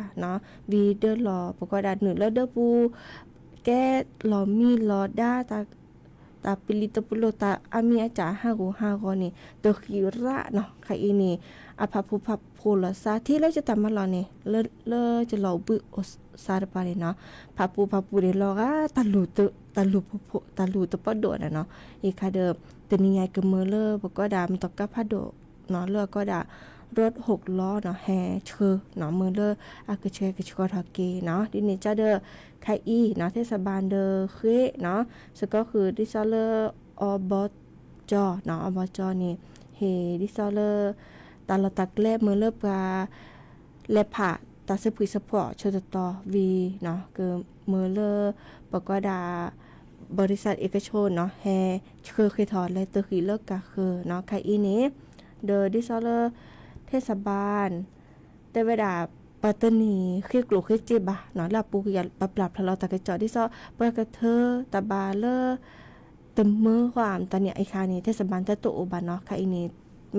နီၤ ဝံၤဒၢလီၢ် ပကွၢ်ဒၣ်နုာ်လၢဒၢပူၤ ကဲလီၤမံလီၤဒါ တၢ်ပလံၤတပလိၣ် တၢ်အါမံၤအါကၠၢ်ဟးဂူာ်ဟးဂီၤန့ၣ် တဃံးရၣ်နီၤ ခဲအံၤန့ၣ် အဖးဖူဖးဖှိၣ်လီၤစၢ် ထံၣ်လၢယတၢ်မၤလီၢ်န့ၣ် လၢယလီၤအိၣ်ဘှံးအိၣ်စးတပၤန့ၣ်နီၤ ဖးဖူဖးဖှိၣ်န့ၣ်လီၤဂာ် တၢ်လူၢ်တပီၢ်ဒိၣ်န့ၣ်နီၤ အံၤခါဒီး တနံၤညါကမၢလၢပကွၢ်ဒၣ်မတီၢ်ကါဖးဒိၣ်နီၤ လၢအကီဒၣ် รถหกล้อနီၤ ဟဲဆှၢနီၤ မ့ၢ်လၢအကဆှဲကဆှီထီၣ်က့ၤနီၤ ဒ်န့ၣ်ကဒီး ခဲအံၤနီၤ เทศบาลဒီးဃ့နီၤ စကီဃုာ်ဒ်သိးလၢ อบจနီၤ อบจန့ၣ် ဟ့ၣ်ဒ်သိးလၢ တၢ်လီၢ်တၢ်ကျဲမ့ၢ်လၢပှၤ လဲၤဖးတၢ်ဆံးဖှံဆံးဖှီၣ်ဆိတတီၤဝံၤနီၤ ကမၢလၢ ပကွၢ်ဒၣ် บริษัทเอกชนနီၤ ဟဲဆှၢဃ့ထီၣ်လဲၤတဃံးလၢကါဃၢၤနီၤ ခဲအံၤန့ၣ် ဒီးဒ်သိးလၢ เทศบาล တဲဝဲဒၣ် ပှၤတန့ၢ်ဃ့ကျိၣ်ဃ့စ့ဘၣ်နီၤ လၢအပူၤကွံာ်ပပျၢ်ဖျါလီၤတၢ်ကစီၣ်ဒ်သိး ပှၤကထၢတၢ်ဘၣ်လၢ တမၢဃီမတၤန့ၣ် အံၤခါန့ၣ် เทศบาลတၢ်တအိၣ်ဘၣ်နီၤ ခဲအံၤန့ၣ်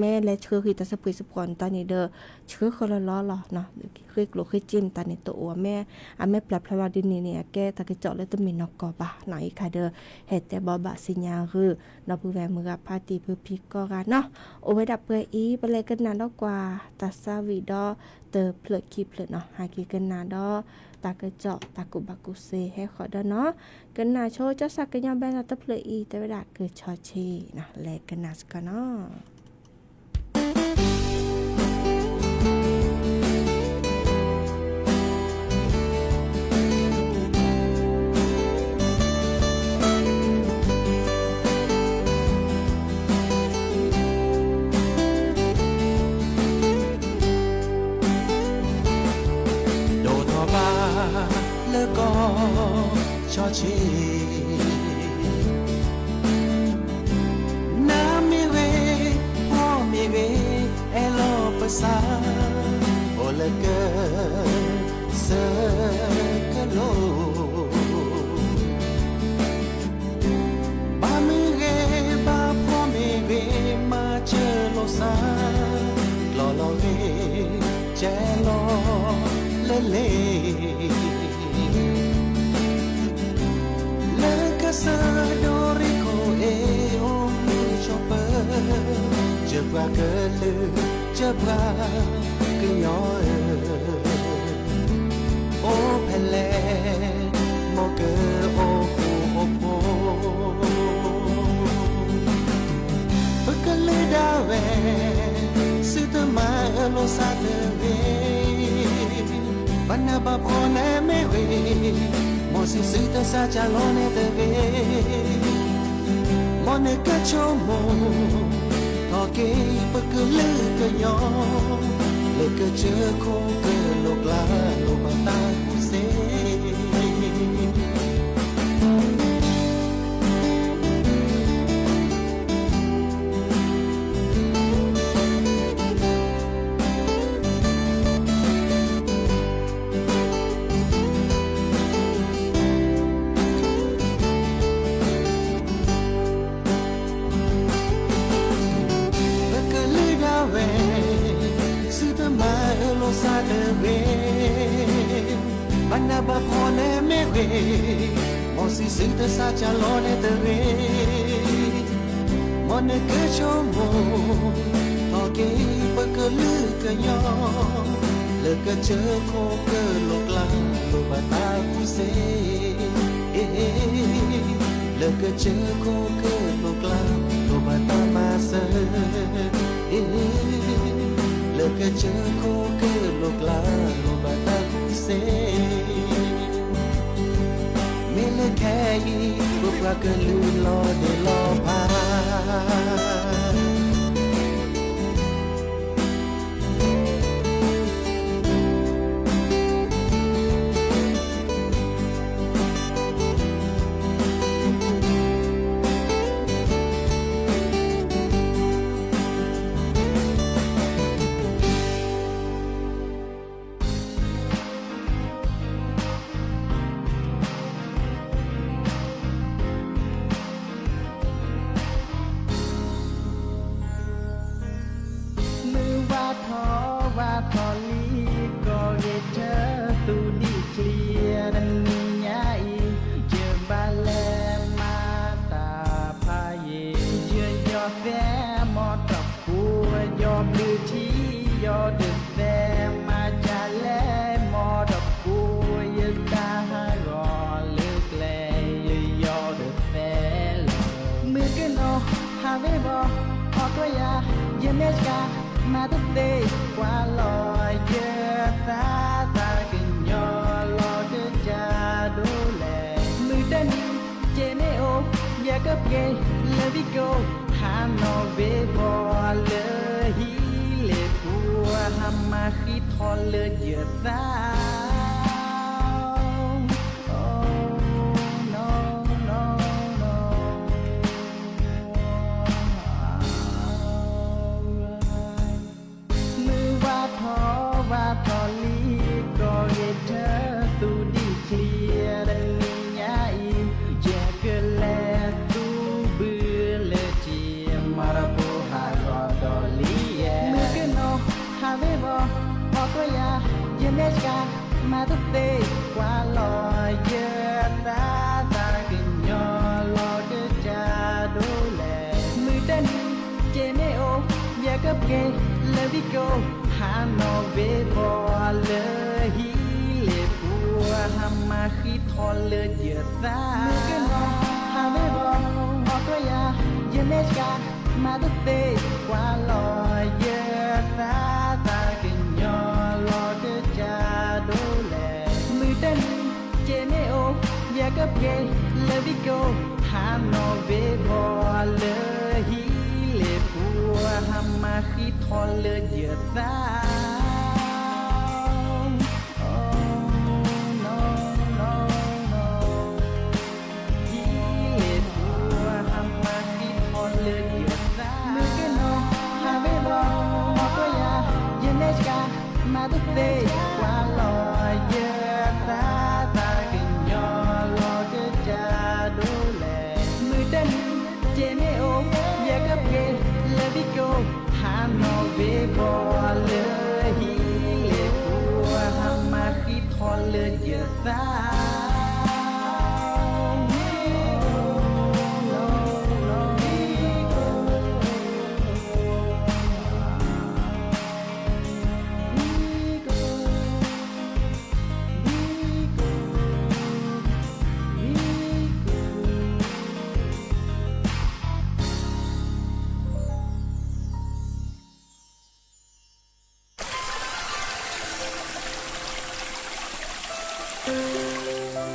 မ့ၢ်လဲၤဆှၢဃံၤတၢ်ဆၢပှ့ၤစပှီၤန့ၣ်တၢ်န့ၣ်ဒီး ဆှၢဃီလီၤလီၤလီၤနီၤ, ဃ့ကျိၣ်ဃ့စ့မတၤန့ၣ်တအိၣ်, မ့ၢ်အမ့ၢ်ပျၢ်ဖျါလီၤဒ်န့ၣ်န့ၣ် အကဲတၢ်ကစီၣ်လၢတမ့ၢ်နီၢ်ကီၢ်ဘၣ်နီၤ, အံၤခါဒီး ဟဲတဲဘၣ်ဘၣ်စံညါဂုာ် ဒီပုၢ်ဝဲၢ်မုၢ်ဂၤဖါတံၢ်ဖုဖံကိးဂၤနီၤ, အိၣ်ဝဲဒၣ်ပှဲၤအံၤ ပလဲၤကနၣ်ဒီးကွၢ် တၢ်သးဝံၣ်ဒီး တဖျၢၣ်ခံဖျၢၣ်နီၤ, ဟဲက့ၤကနၣ်ဒီး တၢ်ကစီၣ်တၢ်ကူၣ်ဘၣ်ကူၣ်သ့ဟဲဃီၤဒီးနီၤ, ကနၣ်ဆိကၠီစၢ်ကညီဘဲလီၤတဖျၢၣ်အံၤ တဲဝဲဒၣ်ကဆီၣ်ဆံနီၤ, လဲၤကနၣ်စ့ၢ်ကီးနီၤ. ဒိၣ်ထီၣ်ဘၣ်လၢကီၢ်ဆီဆ့, နမ့ၢ်ဂ့ၤ, ဖှီၣ်မ့ၢ်ဂ့ၤ, အဲၣ်လိာ်ပသး, အိၣ်လၢကစၢၢ်ကလိၤ ဘၣ်မ့ၢ်ဂ့ၤဘၣ်ဖှီၣ်မ့ၢ်ဂ့ၤ မၤစၢၤလိာ်သး, လီၤလီၤဂ့ၤ ကဲလီၤလၢလ့ၤ, လၢကစၢၢ်ဒိၣ်ရံၣ်ခိၣ်အ့ၣ် အိၣ်မုာ်ဆိးပၢၤ, စၢၤပှၤကလုာ် စၢၤပှၤကညီဧၢ, အိၣ်ဖဲလဲၣ် မ်ကအိၣ်ဃူအိၣ်ဖိး, ပကလုာ်ဒၣ်ဝဲ သုတမၤအၢလိာ်သးတဂ့ၤ, ဘၣ်နးဘၣ်ဖှီၣ်န့ၣ်မ့ၢ်ဂ့ၤ, မ်စံးသုတသးစၢ်လီၤန့ၣ်တဂ့ၤ, မ်နကဆိကမိၣ်ထီၣ်က့ၤပကလုာ်ကညီ, လၢကစၢၢ်ခိၣ်ကလိာ်ကျါ လိၣ်ဘၣ်တၢ်ကူၣ်သ့ ပကလုာ်ဒၣ်ဝဲ သုတမၤအၢလိာ်သးတဂ့ၤ, ဘၣ်နးဘၣ်ဖှီၣ်န့ၣ်မ့ၢ်ဂ့ၤ, မ်စံးသုတသးစၢ်လီၤန့ၣ်တဂ့ၤ, မ်နကဆိကမိၣ်ထီၣ်က့ၤပကလုာ်ကညီ, လၢကစၢၢ်ခိၣ်ကလိာ်ကျါ လိၣ်ဘၣ်တၢ်ကူၣ်သ့ လၢကစၢၢ်ခိၣ်ကလိာ်ကျါ လိၣ်ဘၣ်တၢ်မၤစၢၤ, လၢကစၢၢ်ခိၣ်ကလိာ်ကျါ လိၣ်ဘၣ်တၢ်ကူၣ်သ့, မ့ၢ်လၢခဲအံၤ ပပှၤကလုာ်လီၤဒဲးလီၤဖး မုၢ်ဝါထီၣ်ဝါထီၣ်လံ ကီၢ်ဂဲၤထၢၣ်သူၣ်ဒံၣ်ချံ တနံၤညါအံၤ ယဘၣ်လဲၤမၤတၢ်ဖးယံာ် ယယီၤသဲမီတပူၤ ယီၤဘျုးထံ ယီၤတသဲ မၤကလဲၤမီတပူၤ ယတၢ်ဟးဂီၤလၢကျဲ ယယီၤတသဲလီၤ မုၢ်ကနီၤဟးဝ့ၤဝီၤ ဟီၣ်ကယၤ ယမဲာ်ဆှး မၤတသ့ ကွၢ်လီၤယသး သးကညီၤလီၤတကးဒိၣ်လဲၣ် မုၢ်တနံၤ ကဲမ့ၢ်အိၣ် ယကပှ့ၤလၢဘံကိ ဟးနီၣ်ဝ့ၤဝီၤလၢဟံၣ်လ့ၣ်ပူၤ ဟးမၤဃံထီၣ်လၢယသး မုၢ်ဝါထီၣ်ဝါထီၣ်လံ ကီၢ်ဂဲၤထၢၣ်သူၣ်ဒံၣ်ချံ တနံၤညါအံၤ ယကလဲၤသူဘုလၢထံ မီတပူၤဟးဂီၤဒီးလံ သ့ၣ်ကွၢ်လီၤယသး သးကညီၤလီၤကစၢ်ဒိၣ်လဲၣ်. မုၢ်တနံၤက့ၤမ့ၢ်အိၣ် ယကပှ့ၤလၢဘံကိၣ် ဟးနီၣ်ဝ့ၤဘီၣ်လၢဟံၣ်လ့ၣ်ပူၤ ဟးမၤဃံထီၣ်လၢယသး မုၢ်ကနီၤဟးဝ့ၤဘီၣ် ဟီၣ်ကယၤ ယမဲာ်ဆှး မၤတသ့ၣ်ကွၢ်လီၤယသး သးကညီၤလီၤကစၢ်ဒိၣ်လဲၣ်. မုၢ်တနံၤက့ၤမ့ၢ်အိၣ် ယကပှ့ၤလၢဘံကိၣ် ဟးနီၣ်ဝ့ၤဘီၣ်လၢဟံၣ်လ့ၣ်ပူၤ ဟးမၤဃံထီၣ်လၢယသး ဟံၣ်လ့ၣ်ပူၤ ဟးမၤဃံထီၣ်လၢယသး မုၢ်ကနီၤဟးဝ့ၤဘီၣ် ဟီၣ်ကယၤ ယမဲာ်ဆှး မၤတသ့ၣ်ကွၢ်လီၤယသး သးကညီၤလီၤကစၢ်ဒိၣ်လဲၣ်. မုၢ်တနံၤက့ၤမ့ၢ်အိၣ် ယကပှ့ၤလၢဘံကိၣ် ဟးနီၣ်ဝ့ၤဘီၣ်လၢဟံၣ်လ့ၣ်ပူၤ ဟးမၤဃံထီၣ်လၢယသး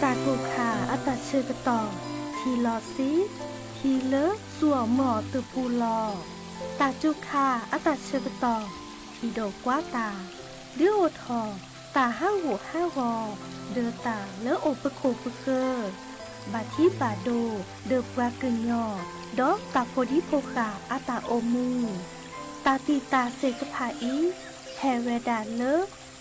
တၢ်ကူၣ်ခါအတၢ်ဆၢကတီၢ် ထံၣ်လီၤဆှံ, ထံၣ်လၢစူၢ်အီၣ်မၢအီၣ်တပူၤလီၤ. တၢ်ကူၣ်ခါအတၢ်ဆၢကတီၢ် ထံၣ်ဒိးကွၢ်တၢ်, ဒုးအိၣ်ထီၣ် တၢ်ဟးဂူာ်ဟးဂီၤ ဒီးတၢ်လၢအိၣ်ပခိၣ်ပဃၢၤ, ဘၣ်ထံဘၣ်ဒိ ဒီးပှၤကညီ, ဒီးတၢ်ဖိဒံဖိဃာ်အတၢ်အိၣ်မူ, တၢ်တံာ်တာ်သ့ၣ်တဖၣ်အံၤ ဟဲဝဲဒၣ်လၢ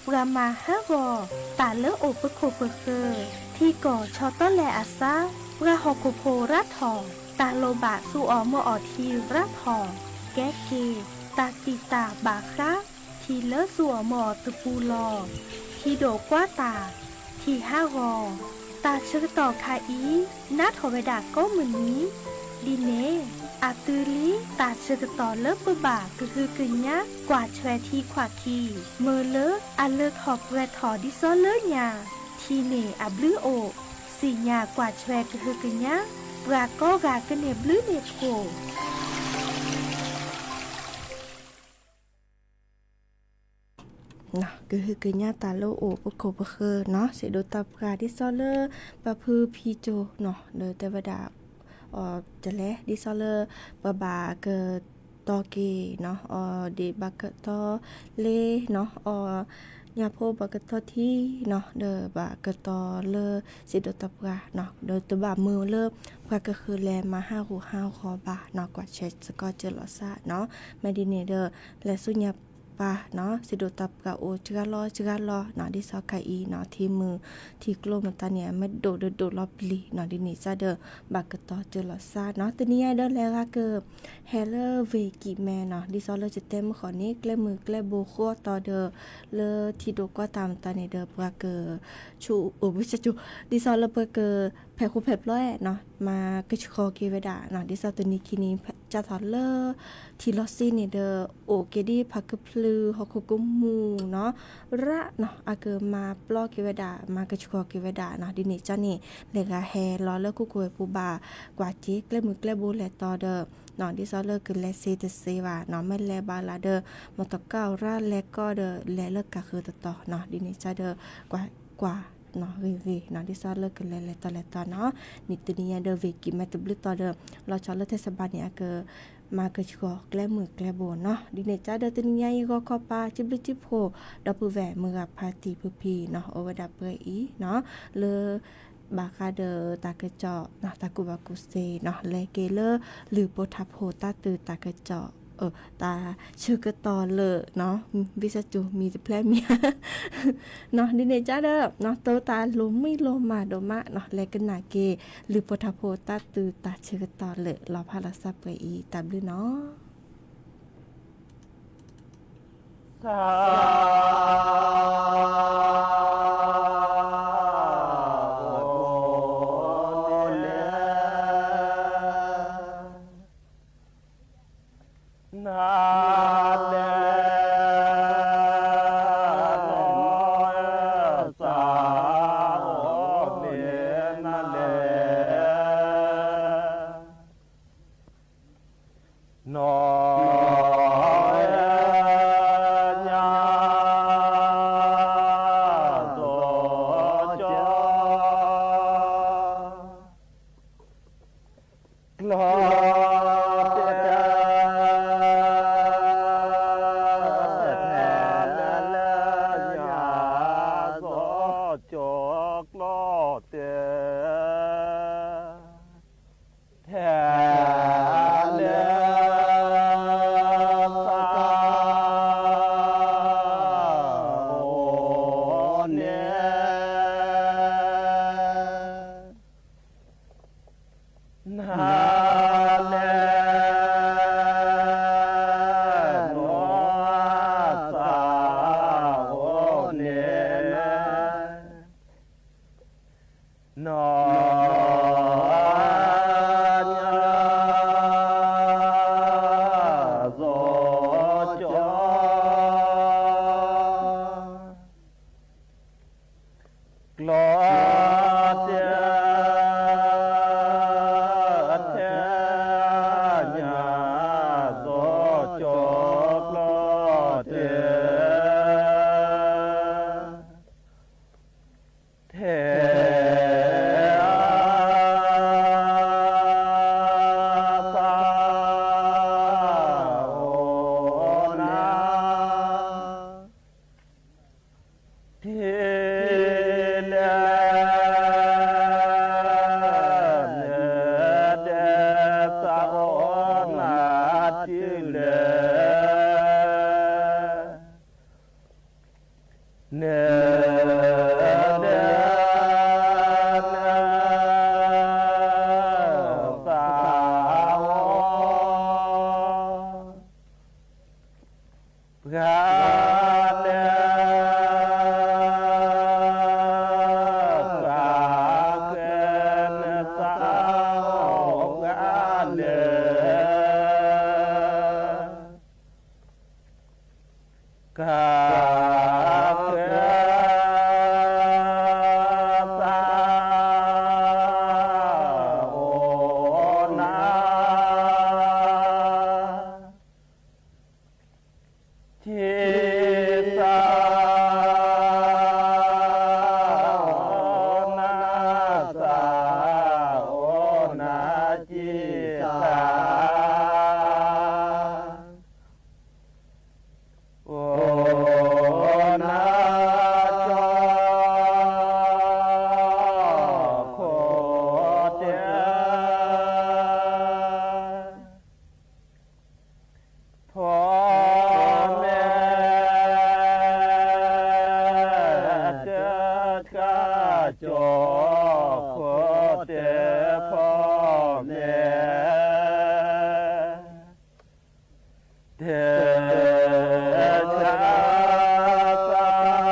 ပှၤမၤဟးဂီၤတၢ်လၢအိၣ်ပခိၣ်ပဃၢၤ, ထံကီၢ်ဆီတလဲအစါ, ပှၤဟီၣ်ခိၣ်ဖိရးထီၣ်, တၢ်လိၣ်ဘၣ်စူၢ်အီၣ်မၢအီၣ်ထံရးထီၣ်, ကဲက့ၤ တၢ်တံာ်တာ်ဘၣ်ဃး ထံလၢစူၢ်အီၣ်မၢအီၣ်တပူၤလီၤ. ထံဒိးကွၢ်တၢ်, ထံဟးဂီၤ, တၢ်ဆၢကတီၢ်ခါအံၤ နးထီၣ်ဝဲဒၣ်ကိးမုၢ်နံၤ, ဒ်န့ၣ် အသုလံတၢ်ဆၢကတီၢ်လၢပဘၣ်ကဟုကညး ကွၢ်ဆွဲထံခွးခံ, မၢလၢအလၢထီၣ်ပှဲၤထီၣ်ဒ်သိးလၢညါ, ထံန့ၣ်အဘျုးအိၣ်, စံၣ်ညါကွၢ်ဆွဲကဟုကညး, ပှၤကိးဂၤကန့ၢ်ဘျုးန့ၢ်ဖှိၣ် ကဟုကညးတၢ်လၢအိၣ်ပခိၣ်ပဃၢၤနီၤ, စံးဒိးတၢ်ပှၤဒ်သိးလၢ ပၢ်ဖုဖံကၠိနီၤ, ဒီးတဲဝဲဒၣ် အီၤတလဲ ဒ်သိးလၢ ပဘၣ်ကတီၤက့ၤနီၤ, အီၤဒ်ဘၣ်ကတီၤလ့နီၤ, အီၤညၣ်ဖိဘၣ်ကတီၤထံနီၤ, ဒီးဘၣ်ကတီၤလၢ စံးဒိးတၢ်ပှၤနီၤ, ဒီးတဘၣ်မၢလၢ ပှၤကဃၢၤလဲၤမၤဟးဂူာ်ဟးဂီၤဘၣ်နီၤ, ကွၢ်ဆၢစ့ၢ်ကီးစၢၤလီၤစၢ်နီၤ, မ့ၢ်ဒ်န့ၣ်ဒီး လဲၤဆူညါပၢ်နီၤ, စံးဒိးတၢ်ပှၤအိၣ်စှၤလီၤစှၤလီၤနီၤ, ဒ်သိးခါအံၤနီၤ, ထံမုၢ်ထံကျိမတၤန့ၣ် အမ့ၢ်ဒိၣ်ဒီးဒိၣ်လီၤပျံၤနီၤ, ဒ်န့ၣ်စ့ၢ်ဒီး ဘၣ်ကတီၤစၢၤလီၤစၢ်နီၤ, တနံၤညါဒီးလဲၤဂၤက ဟဲလၢဝ့ၢ်ကံၣ်မဲနီၤ, ဒ်သိးလၢယတဲမုၢ်ဃီန့ၣ် ကျဲမုၢ်ကျဲဘိဃီတီၤဒီး လၢထံဒိးကွၢ်တၢ်မတၤန့ၣ်ဒီး ပှၤက ဆူ အိၣ်ဘှံးစၢ်ကၠိ, ဒ်သိးလၢပှၤက ဖဲးဃူဖဲးပျီနီၤ, မၤကဆှီက့ၤဝဲဒၣ်နီၤ, ဒ်သိးတနံၤခံနံၤ ကၢ်ထီၣ်လၢ ထံလီၤဆံန့ၣ်ဒီး အိၣ်က့ၤဒ်ဖးကဖျုးဟီၣ်ခိၣ်ကမူၣ်နီၤ, ရၣ်နီၤ, အကမၤပျီက့ၤဝဲဒၣ် မၤကဆှီက့ၤဝဲဒၣ်နီၤ, ဒ်န့ၣ်ကၢ်န့ၣ် လဲၤဂၤဟဲလီၤလၢခိၣ်ကိၣ်ဝဲၢ်ပူၤဘၣ် ကွၢ်က့ၤကျဲမုၢ်ကျဲဘိလဲၤတီၤဒီး နီၤ, ဒ်သိးလၢကလဲၤစ့တစ့ဘၣ်နီၤ, မ့ၢ်လဲၤဘၣ်လၢဒီး မီၢ်တကၢ်အိၣ်ရၣ်လဲၤကီၢ်ဒီး လဲၤလၢကးဃုာ်တတီၤနီၤ, ဒ်န့ၣ်ကၢ်ဒီး ကွၢ် ကွၢ်နီၤ ဂ့ၤဂ့ၤနီၤ, ဒ်သိးလၢကလဲၤလဲၤတီၤလဲၤတီၤနီၤ, မ့ၢ်တနံၤညါဒီးဝ့ၢ်ကံၣ်မဲတဘျုးတီၤဒီး လီၤဆီလၢထဲစးဘၣ်န့ၣ် အက မၤကဆှီကျဲမုၢ်ကျဲဘိနီၤ, ဒ်န့ၣ်ကၢ်ဒီးတနံၤညါအံၤဂီၤခီပၤ စံးဘျုးစံးဖှိၣ် ဒီပုၢ်ဝဲၢ်မုၢ်ဂၤဖါတံၢ်ဖုဖံနီၤ, အိၣ်ဝဲဒၣ်ပှဲၤအံၤနီၤ, လၢ ဘၣ်ဃးဒီးတၢ်ကစီၣ်နီၤ, တၢ်ကူၣ်ဘၣ်ကူၣ်သ့နီၤ, လဲၤက့ၤလၢ လုၢ်ပိာ်ထးဖိတၢ်တုၤတၢ်ကစီၣ် တၢ်ဆၢကတီၢ်လၢ ဝံသးစူၤမံၤတဖျဲၣ်မံၤ နီၤ, ဒ်န့ၣ်ကၢ်ဒီး တိတၢ်လိၣ်မံလိၣ်မးဒိၣ်မးနီၤ, လဲၤကနၣ်က့ၤ လုၢ်ပိာ်ထးဖိတၢ်တုၤတၢ်ဆၢကတီၢ်လၢ လီၤဖးလီၤစၢ်ပှဲၤအံၤ တၢ်ဘျုးနီၤ. နၤလဲၣ်, နီၢ်သးအိၣ်န့ၣ် နၤလဲၣ်, နီၢ် ညါစီၤကၠီ ကျီတဲာ် တဲာ်လၢညါစီၤကၠီ ကျီတဲာ် တဲာ်လၢ သးအိၣ်န့ၣ် နၤလဲၣ်, နီၢ်သးအိၣ်န့ၣ် နီၢ် ညါစီၤကၠီ ကျီတဲာ် တဲာ်ညါစီၤကၠီ ကျီတဲာ် တဲာ် သးအိၣ်နၤ တုၤလဲၣ်, နၤလဲၣ်, သးအိၣ်နၤတုၤလဲၣ် နၤလဲၣ်, သးအိၣ် ပှၤလဲၣ်, ပှၤဃဲနသးအိၣ်ပှၤလဲၣ် ကဃဲ သးအိၣ်နၤ ထံသး အိၣ်နၤ သးအိၣ်နၤ ထံသး အိၣ်နၤ ကၠီခိၣ်တဲာ် ဖီမ့ၢ် တကး ကၠီခိၣ်တဲာ် ဖီမ့ၢ် တကး သးအိၣ်ဖီ ထံသး အိၣ်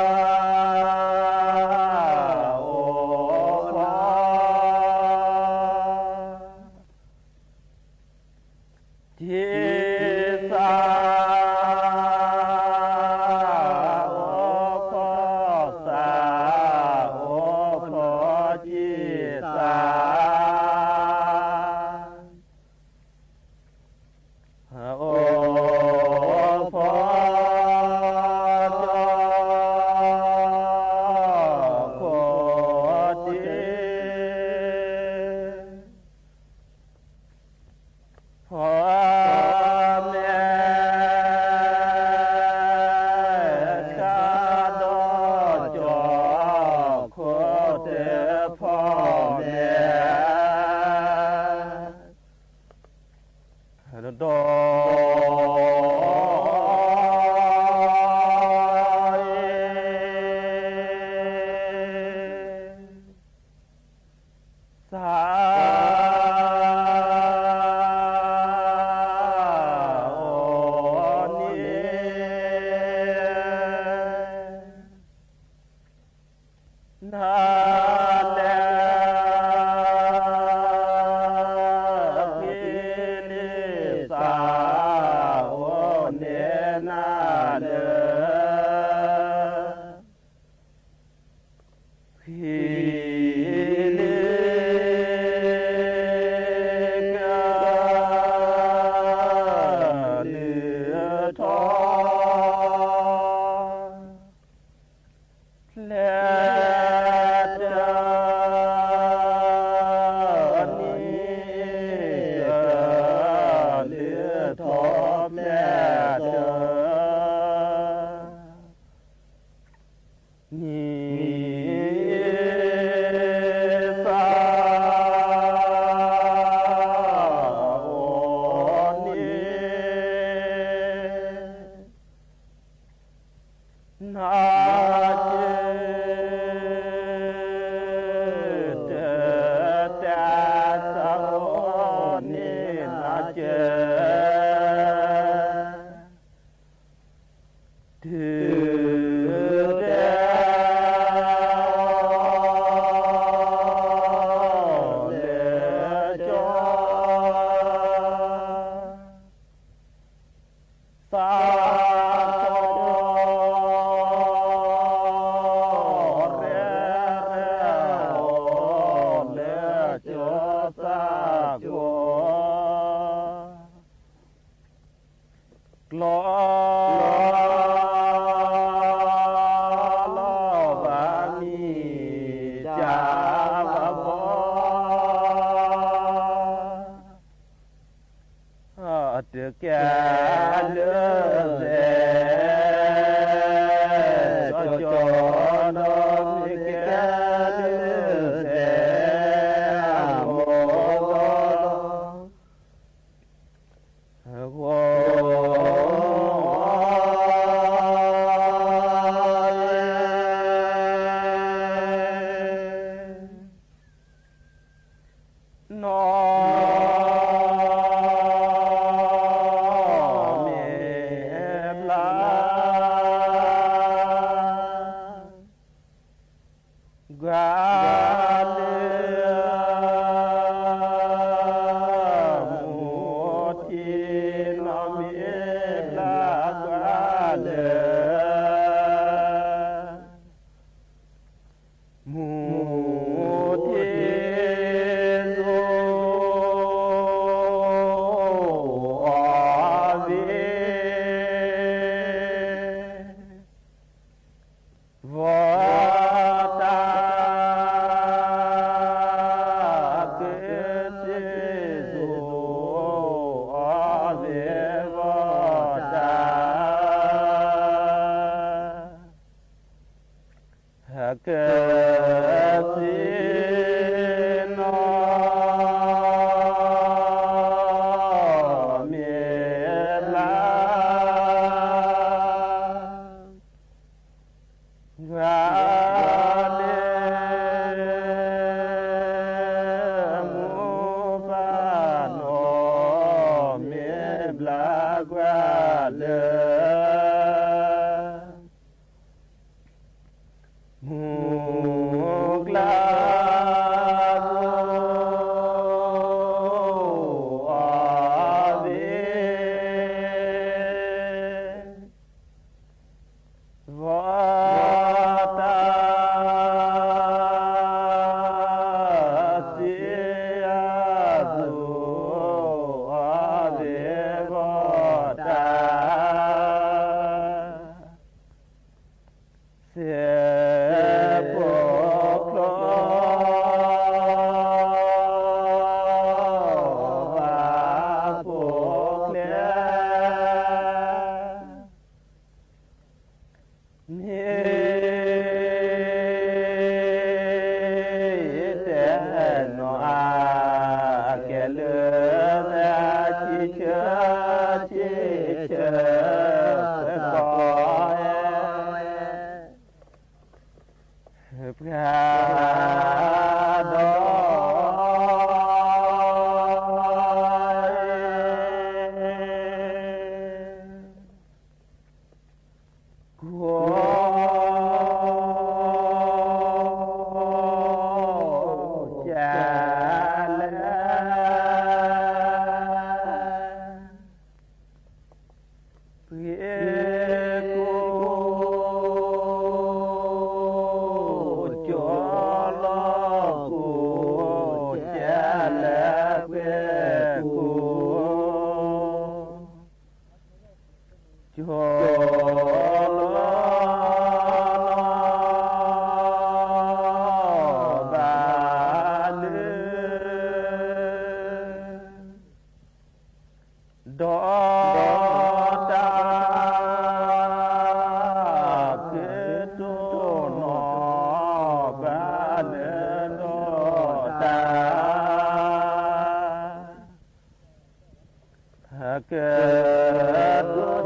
ဖီသး အိၣ်ဖီထံသး အိၣ်ဖီ ကၠီခိၣ်တဲာ် ဖီမ့ၢ် ကးဒီးကၠီခိၣ်တဲာ် ဖီမ့ၢ် ဒီး သးအိၣ်န့ၣ် နၤလဲၣ် ဖံလံးသး ကဲ တုၤတဲအီၤလၢကၠီ သးကီ ရဲၣ်ရဲၣ်အီၤလၢကၠီသးကီ ကျီလီၤဘၣ်မံၤ ကၢ်ဘၣ်ဘီ တကဲလၢသဲ ကၠီကၠီနီၢ်မ့ၢ်ကဲလၢသဲ အမိၢ်ဂီၤ ဂီၤ နီၢ်မ့ၢ်ဘျါ ကွၢ်လၢ မူထံ နီၢ်မ့ၢ်ဘျါ ကွၢ်လၢ မူထံ သိအီၤသ့ ဘီတၢ် ကစ့သိး အီၤသ့ဘီတၢ် ကစ့နီၢ်မ့ၢ်ဘျါ ကွၢ်လၢ မူဘၣ် နီၢ်မ့ၢ်ဘျါ ကွၢ်လၢ မူကျါ အီၤသ့ ဘီတၢ် စ့အသိး အီၤသ့ဘီတၢ် စဲးဖိချီ ဘၣ်ဖိချ့ မ့ၢ်တဲနီၢ်အကဲလၢ ထံဆၢထံဆၢ သကိး ပှၤ ဒီး ကိး ကလဲ ပှ့ၤကိး ကၠီလီၤကိး ကလဲ ပှ့ၤကိး ကၠီလီၤ ဘၣ်လၢ ဒီးတၢ် ကတိၤနီၢ် ဘၣ်လၢဒီးတၢ် ကတိၤ